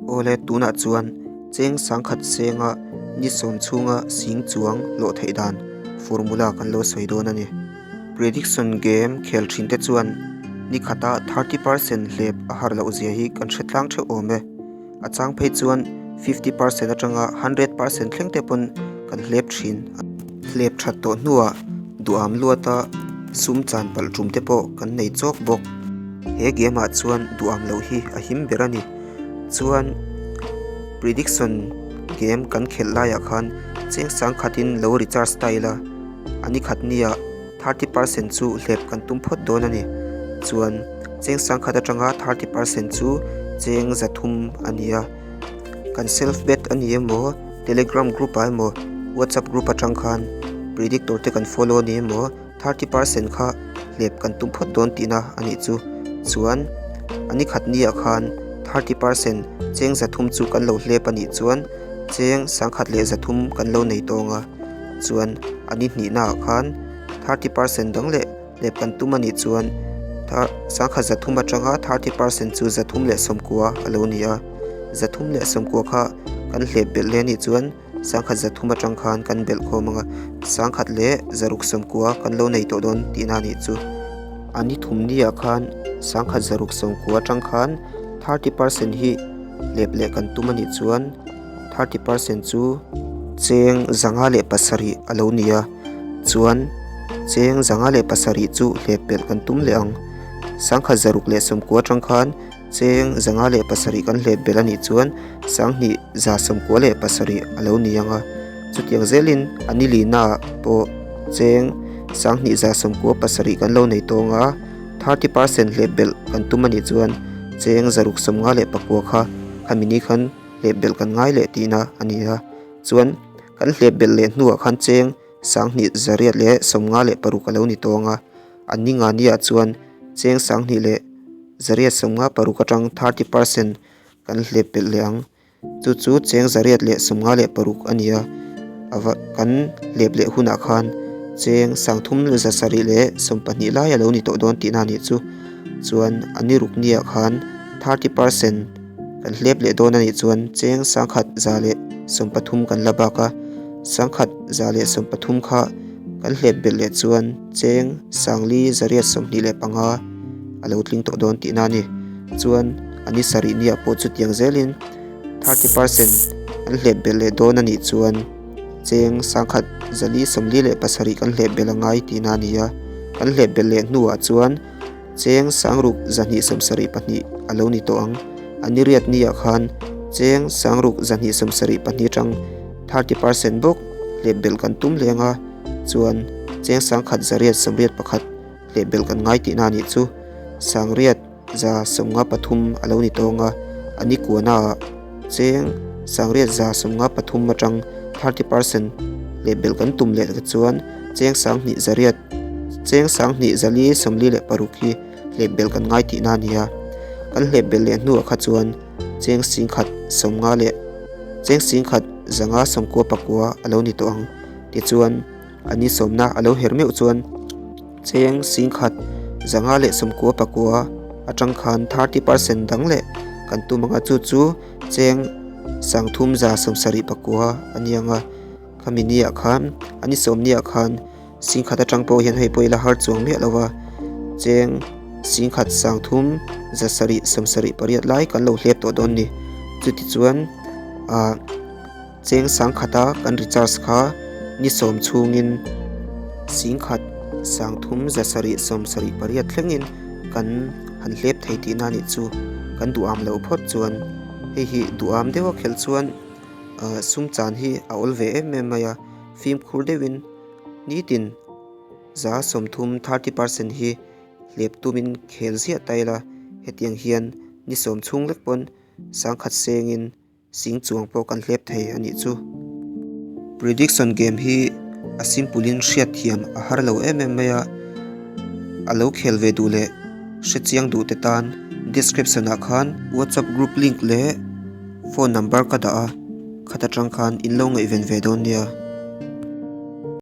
Awle tunah chuan cheng sangkhat senga ni sawm chhunga sing chuang hlawh theih dan formula kan lo sawi dawn a ni. Prediction game khel thin te chuan ni khata 30% hlep a har loh zia hi kan hre tlang theuh awm e. A chang phei chuan 50% atanga 100% thleng te pawn kan hlep thin. Hlep that tawh hnuah duham luata sum chan palh tum te pawh kan nei chawk bawk. He game ah chuan duham loh hi a him ber a ni. Chuan prediction game kan khelh laiah khan cheng sang khatin lo recharge ta ila a ni khat nia 30% chu hlep kan tum phawt dawn a ni. Chuan cheng sang khat atanga 30% chu cheng zathum a ni a. Kan self bet a ni emaw telegram group ah emaw whatsapp group atang khan predictor te kan follow a ni emaw 30% kha hlep kan tum phawt dawn tihna a nih chu. Chuan a ni khat ni ah khan 30% cheng zathum chu kan lo hlep a nih chuan cheng sangkhat leh zathum kan lo nei tawng a. Chuan a ni hnihna ah khan 30% dang leh hlep kan tum a nih chuan sangkhat zathum atanga 30% chu zathum leh sawmkua a lo ni a. 310 kha kan hlep belh hle a nih chuan sangkhat zathum atang khan kan belh khawm ang a, sangkhat leh zaruk sawmkua kan lo nei tawh dawn tihna a nih chu. A ni thum ni ah khan sangkhat zaruk sawmkua atang khan 30% hi hlep leh kan tum a nih chuan 30% chu cheng 507 a lo ni a, chuan cheng 507 chu hlep belh kan tum leh ang. Sangkhat zaruk leh sawmkua atang khan. Cheng 507 kan hlep belh a nih chuan 2197 a lo ni ang a, chutiang zelin a ni lina ah pawh cheng 2197 kan lo nei tawng a, 30% hlep belh kan tum a nih chuan cheng 654 kha khami ni khan hlep belh kan ngai leh tihna a ni a, chuan kan hlep belh leh hnuah khan cheng 2856 a lo ni tawng a, a ni nga ni ah chuan cheng 2856 atang 30% kan hlep belh leh ang. Chu chu cheng 156 a ni a, a va kan hlep leh hunah khan cheng 3712 lai a lo ni tawh dawn tihna a nih chu. Chuan a ni ruk ni ah khan 30% kan hlep leh dawn a nih chuan cheng 1113 kan la bak a, 1113 kha kan hlep belh leh chuan cheng 4,825 a lo tling tawh dawn tihna a ni. Chuan a ni sarih niah pawh chutiang zelin 30% an hlep belh leh dawn a nih chuan cheng 1,447 kan hlep belh a ngai tihna a ni a. Kan hlep belh leh hnuah chuan cheng 6,272 a lo ni tawh ang. A ni riat niah khan cheng 6,272 atang 30% bawk hlep belh kan tum leng a. Chuan cheng 1,881 hleh belh kan ngai tihna a nih chu. 953 a lo ni tawng a, a ni kuana ah cheng 953 atang 30% hleh belh kan tum leh te chuan cheng 2,800 cheng 2,446 hi hleh belh kan ngai tihna a ni a. Kan hleh belh leh hnuah kha chuan cheng 1,050 leh cheng 1,599 a lo ni tawh ang. Tichuan, a ni sawmna a lo her meuh chuan cheng 1,599 atang khan 30% dang leh kan tum ang a, chu chu cheng 3,379 a ni ang a. Khami niah khan, a ni sawm niah khan 1,000 atang pawh hian hei pawh ila har chuang miah lo va, cheng 1,378 lai kan lo hlep tawh dawn ni. Chutichuan, ah. Cheng sangkhata kan recharge kha ni sawm chhungin 10,000 3,778 thlengin kan han hlep thei tihna a nih chu. Kan duham loh phawt chuan hei hi duham deuha khelh chuan sum chan hi a awl ve em em mai a, fimkhur deuhin nitin 30% 30% hi hlep tumin khel ziah ta ila hetiang hian ni sawm chhung lek pawn sangkhat sengin Sing chuang pawh kan hlep thei a nih chu. Prediction game hi a simple in hriat thiam a har lo em em mai a, a lo khel ve duh leh hre chiang duh te tan description ah khan WhatsApp group link leh phone number ka dah a, khat atang khan in lo ngaihven ve dawn nia.